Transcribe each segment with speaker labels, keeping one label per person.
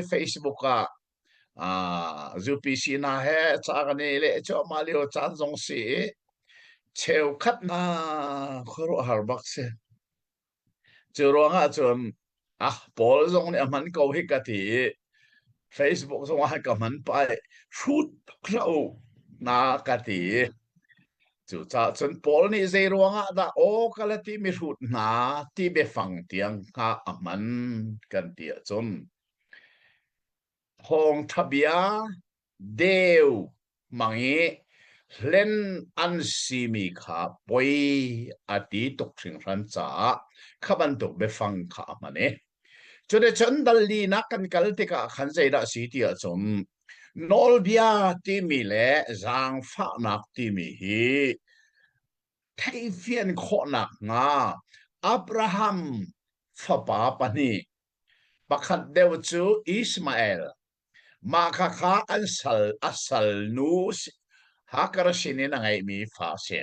Speaker 1: Facebook ah UPC hna he ca kan i leh cuahmah lio caan zong si i cheukhat hna khuaruahhar bak si. Cu ruangah cun ah Paul zong nih a hman ko hi ka ti i Facebook zong ah ka hman pah i hrut hlah u na ka ti i cucaah cun Paul nih zei ruangah dah aw ka la ti mi hrut hna ti biafang tiang kha a hman kan ti ahcun thawngṭha bia deu hmang i hlen an simi kha poi a ti tuk hringhran caah kha bantuk biafang kha a hman i cuticun dal linak kan kal tikah khan zeidah a si ti ahcun nawlbia timi le zaangfahnak timi hi theihfian khawhnak hnga Abraham fapa pahnih pakhat deuh cu Ishmael Mah khakha an sal a salnu Hagar sinin a ngeihmi fa a si.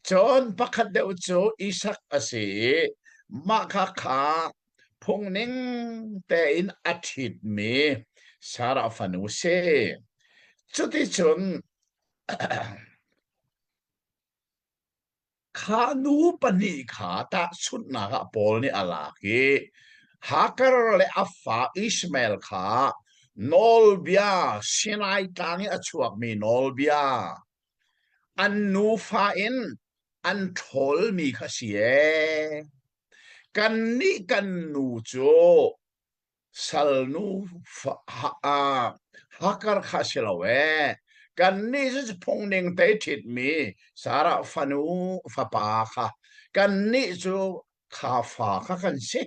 Speaker 1: Cun pakhat deuh cu Isak a si i mah khakha phungning tein a ṭhitmi Sarah fanu a si. Cuticun Kha nu pahnih kha tahchunhnak ah Paul nih a lak i Hagar le a fa Ishmael kha nawlbia Sinai tlang i a chuakmi nawlbia an nufa in an ṭhawlmi kha si ee. Kannih kan nu cu salnu Hagar kha si lo ee. Kannih cu phungning te ṭhitmi Sarah fanu fapa kha kannih cu kha fa kha kan si.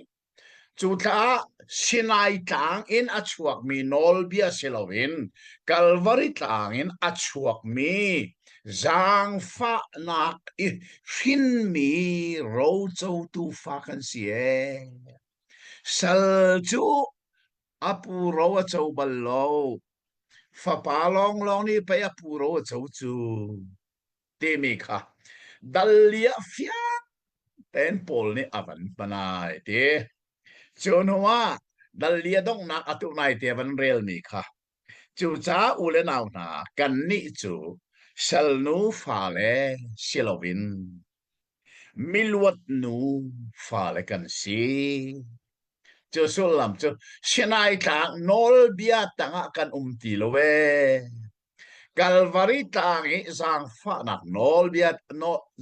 Speaker 1: Cucaah Sinai tlang in a chuakmi nawlbia si loin Kalvari tlang in a chuakmi zaangfahnak i hrinmi rocotu fa kan si ee. Sal cu a pu ro a co bal lo. Fapa lawnglawng nih pei a pu ro a co cu timi kha dal li ah fiang tein Paul nih a van hman ai ti. Cu hnu ah dal li a donghnak atu nai te van relmi kha Cucaah u le nau hna, kannih cu salnu fale si loin miluat nu fale kan si. Cu sullam cu Sinai tlang nawlbia tangah kan um ti lo ee. Kalvari tlang i zaangfahnak nawlbia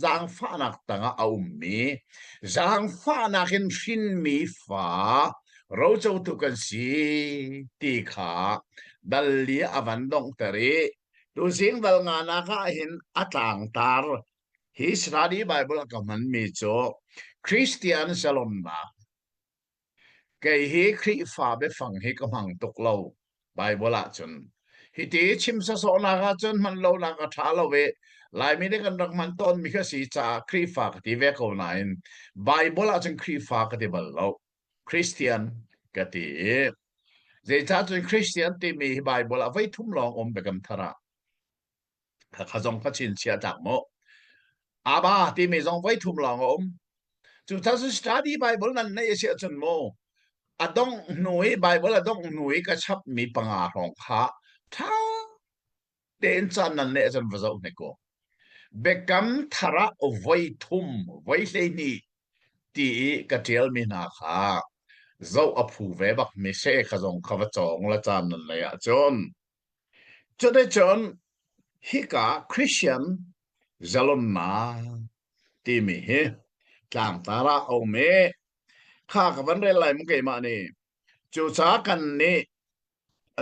Speaker 1: zaangfahnak tangah a ummi zaangfahnak in hrinmi fa rocotu kan si ti kha dal li a van donghter i tuzing dal nganak ah hin a tlangtar hi Study Bible a ka hmanmi cu Christian zalonnak Kei hi Khrihfa biafang hi ka hmang tuk lo Baibal ahcun. Hiti chim sawsawhnak ahcun hman lonak a ṭha lo i Laimi nih kan rak hman tawnmi kha si caah Khrihfa ka ti ve ko nain Baibal ahcun Khrihfa ka ti bal lo. Christian ka ti i zeicah cun Christian timi hi Baibal ah voi thum lawng um Biakam Thar ah. Kha zong kha chinchiah tlak mu. Aba timi zong voi thum lawng a um. Cu cu study Bible nan neih a si ahcun mu a dongh hnu i Bible a dongh hnu i ka chapmi panga hrawng kha ṭha tein caan nan neih ahcun va zoh hnik u. Biakam thar ah voi thum, voi 12 ti i ka ṭialmi hna kha zoh a phu ve bak mi se kha zong kha va cawng la caan nan neih ahcun Cuticun hika Christian zalonnak timi hi tlangtar ah a um i kha ka van rel lai mu keimah nih. Cucaah kan nih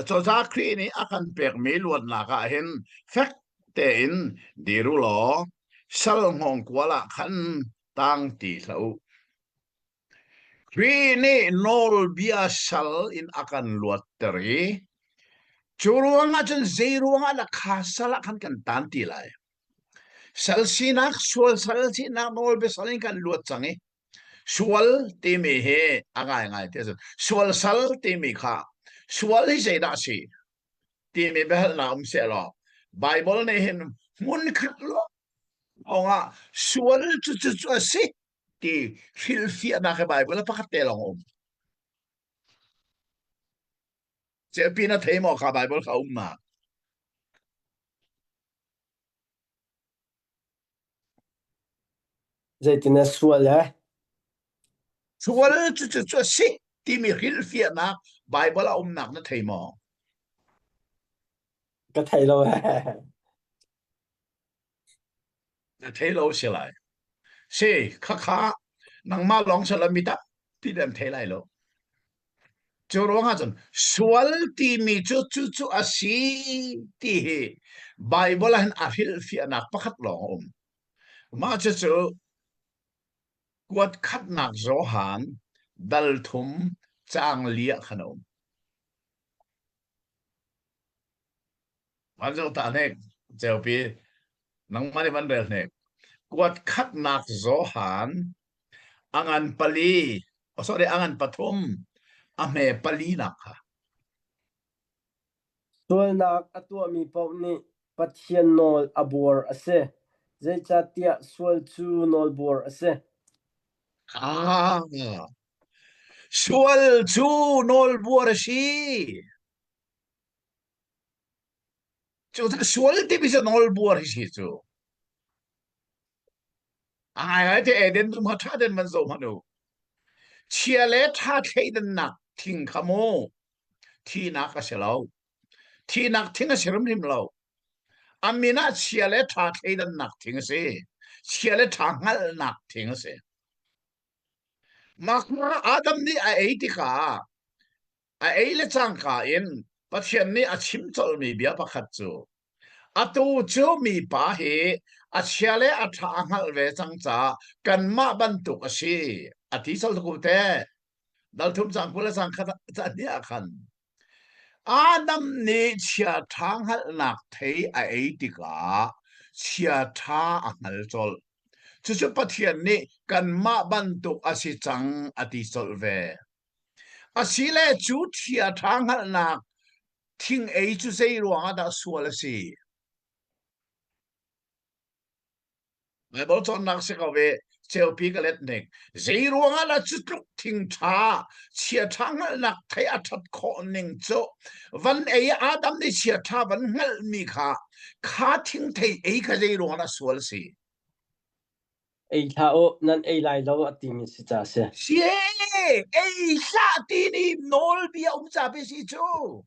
Speaker 1: cucaah Khrih nih a kan pekmi luatnak ah hin fek tein dir u law sal hngawngkual ah khan tang ti hlah u. Khrih nih nawlbia sal in a kan luatter i cu ruangah cun zei ruangah dah kha sal ah khan kan tan ti lai? Sal sinak, sual sal sinak nawlbia sal in kan luat cang i sual timi hi a ngaingai ti a si. Sual sal timi kha sual hi zeidah a si timi biahalnak um sehlaw Baibal nih hin hmunkhat lawng ah sual cu cu cu a si ti hrilhfiahnak hi Baibal ah pakhat te lawng a um. Cepi na thei maw kha Bible kha um ma?
Speaker 2: Zeitin na sual eh?
Speaker 1: Sual cu cu cu a si timi hrilhfiahnak Bible a umnak na thei maw?
Speaker 2: Ka thei lo eh.
Speaker 1: Na thei lo si lai. Si, khakha nangmah lawng sal mi tampi an thei lai lo. Cu ruangah cun sual timi cu cu cu a si ti hi Bible ah hin a hrilhfiahnak pakhat lawng a um. Mah cucu kuat khatnak Johan dal thum caang li ah khan a um. Van zoh ta hnek, ceupi, nangmah nih van rel hnek. Kuat khatnak Johan a ngan pali, oh, sorry, a ngan pathum, a hme pali nak kha.
Speaker 2: Sualnak a tuahmi paoh nih Pathian nawl a buar a si, zeicahtiah sual cu nawlbuar a si.
Speaker 1: Ah, sual cu nawlbuar a si. Cu sual timi cu nawlbuar hi si cu. A ngaingai te Eden dum kha ṭha den van zoh hmanh u. Chia le ṭha thleidannak thing kha mu thinak a si lo. Thinak thing a si hrimhrim lo. A min ah chia le ṭha thleidannak thing a si. Chia le ṭha hngalhnak thing a si. Mah kha Adam nih a ei tikah A ei le cangka in Pathian nih a chim colhmi bia pakhat cu atu cu mipa hi a chia le a ṭha a hngalh ve cang caah kanmah bantuk a si a ti colh tuk te. Dal thum cang 20 le cang khat cahnih ah khan Adam nih chia ṭha hngalhnak thei a ei tikah chia ṭha a hngal colh. Cucu Pathian nih kanmah bantuk a si cang a ti colh ve. Asile cu ṭhiaṭha hngalhnak thing ei cu zei ruangah dah sual a si? Baibal cawnnak si ko ve, ceupi ka let ning. Zei ruangah dah cu tluk thing ṭha, chiaṭha hngalhnak thei a ṭhat khawh ning cu van ei Adam nih chiaṭha van hngalhmi kha, kha thing thei ei kha zei ruangah dah sual a si?
Speaker 2: Ei hlah u, nan ei lai lo a timi si ca a si.
Speaker 1: Sie, ei hlah ti nih nawlbia um ca pe si cu.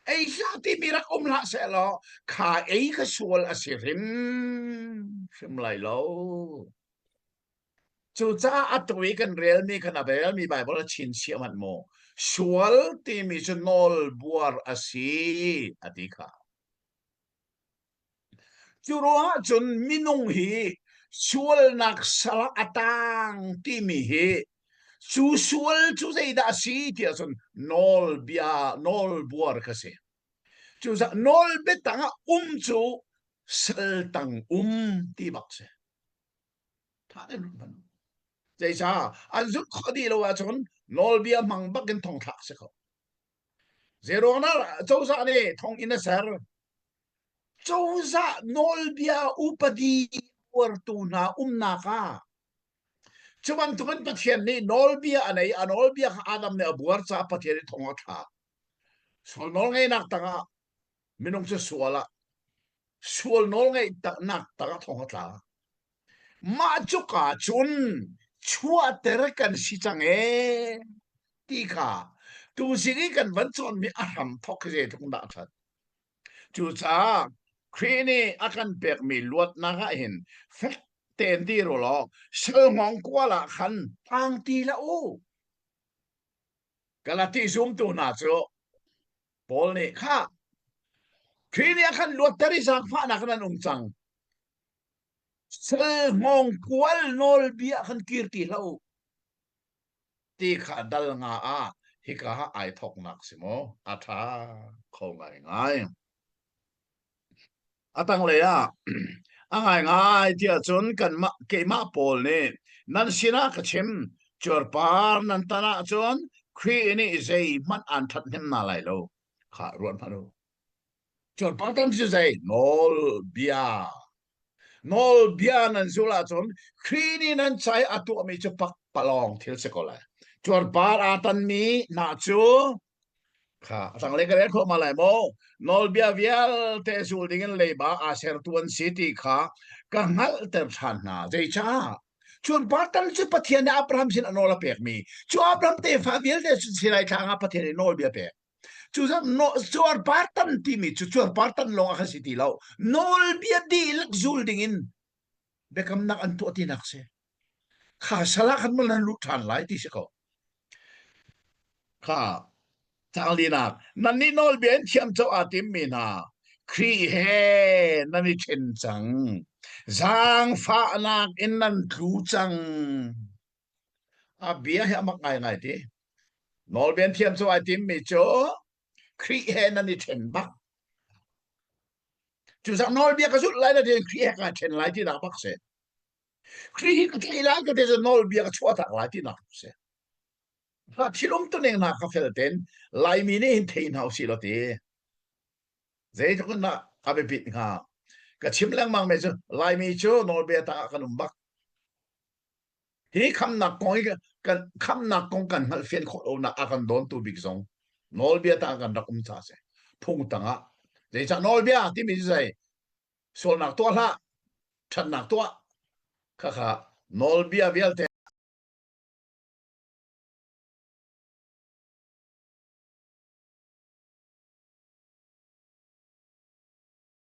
Speaker 1: Ei hlah timi rak um hlah seh law kha ei kha sual a si hrim hrim lai lo. Cucaah atu i kan relmi khan a relmi Baibal a chinchiah hmanh maw sual timi cu nawlbuar a si a ti kha. Cu ruangah cun minung hi sualnak sal ah a tang timi hi cu sual cu zeidah a si tiah cun nawlbia nawlbuar kha si. Cucaah nawlbia tangah um cu sal tang um ti bak si. Tha tein ruat hmanh. Zeicah an zulh khawh dih lo ahcun nawlbia hmang bakin thongthlak si kho. Zeiruang dah cozah nih thonginn a ser? Cozah nawlbia upadi uartu hna umnak ah cu bantukin Pathian nih nawlbia a nei. A nawlbia kha Adam nih a buar caah Pathian nih thong a thlak. Sual nawlngeihnak tangah minung cu sual ah sual nawlngeihnak tangah thong a tla. Mah cuka cun chuahter kan si cang ee ti kha tuzing i kan van cawnmi a hram thawk hi zeitluk dah a ṭhat. Cucaah Khrih nih a kan pekmi luatnak ah hin fek tein dir u law sal hngawngkual ah khan tang ti hlah u. Galati zumtu hna cu Paul nih kha Khrih nih a kan luatter i zaangfahnak in an um cang. Sal hngawngkual nawlbia khan kir ti hlah u ti kha dal nga ah hika ah ai thawknak si maw a ṭha kho ngaingai. A tanglei ah a ngaingai tiah cun kanmah keimah Paul nih nan sinah ka chim cuarpar nan tan ahcun Khrih nih zeihmanh aan ṭhathnem hna lai lo kha ruat hmanh u. Cuarpar tan cu zei nawlbia nawlbia nan zulh ahcun Khrih nih nan ca i a tuahmi cu pakpalawng thil si ko lai. Cuarpar aa tanmi hna cu. Kha a tanglei ka rel thluahmah lai maw? Nawlbia vialte zul dingin leiba aa sertu an si ti kha ka hngalhter ṭhan hna. Zeicah? Cun partan cu Pathian nih Abraham sin a nawl a pekmi cu Abraham tefa vialte cu Sinai tlang ah Pathian nih nawlbia pek. Cu cuarpartan timi cu cuarpartan lawng ah khan si ti lo. Nawlbia dihlak zul dingin biakamnak an tuah tinak si. Kha sal ah khan maw nan lut ṭhan lai ti si ko. Kha caanglinak nannih nawlbia in thiamcoh aa timmi hna Khrih he nan i ṭhen cang. Zaangfahnak in nan tlu cang. A bia hi a mak ngaingai ti. Nawlbia in thiamcoh ai timmi cu Khrih he nan i ṭhen bak. Cucaah nawlbia ka zulh lai na ti Khrih he kaa ṭhen lai tinak bak si. Khrih hi ka tlaih lai ka ti cu nawlbia ka chuahtak lai tinak si. Thil umtuning hna kha fel tein Laimi nih hin thei hna usih law ti. Zeitluk in dah a biapit hnga. Ka chim lengmang mi cu Laimi cu nawlbia tangah kan um bak. Hi khamnak kong hi kan khamnak kong kan hngalhfian khawh lonak a kan dawntu bik zong nawlbia tangah kan rak um ca si. Phung tangah. Zeicah nawlbia timi cu zei? Sualnak tuah hlah, ṭhatnak tuah. Khakha nawlbia vialte.